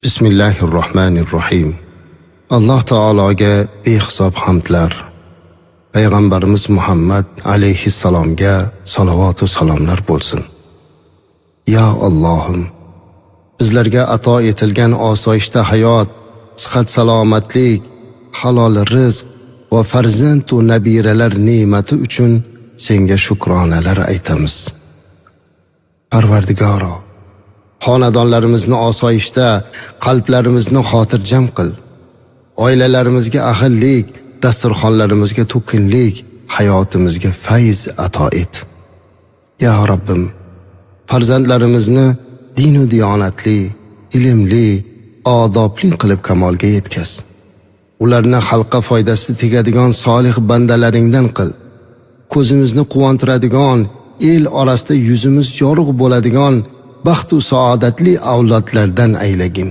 Bismillahirrohmanirrohim. Alloh taologa behisob hamdlar. Payg'ambarimiz Muhammad alayhissalomga salovat va salomlar bo'lsin. Ya Allohim, bizlarga ato etilgan osoyishta hayot, sihat salomatlik, halol rizq va farzand va nabiralar ne'mati uchun senga shukronalar aytamiz. Parvardigoro, xonadonlarimizni osoyishta, qalblarimizni xotirjam qil. Oilalarimizga ahillik, dasturxonlarimizga to'kinlik, hayotimizga fayz ato et. Ya Robbim, farzandlarimizni dinu diyonatli, ilmli, odobli qilib kamolga yetkaz. Ularni xalqqa foydasi tegadigan solih bandalaringdan qil. Ko'zimizni quvontiradigan, el orasida yuzimiz yorug' bo'ladigan baxtu saodatli avlodlardan aylagin.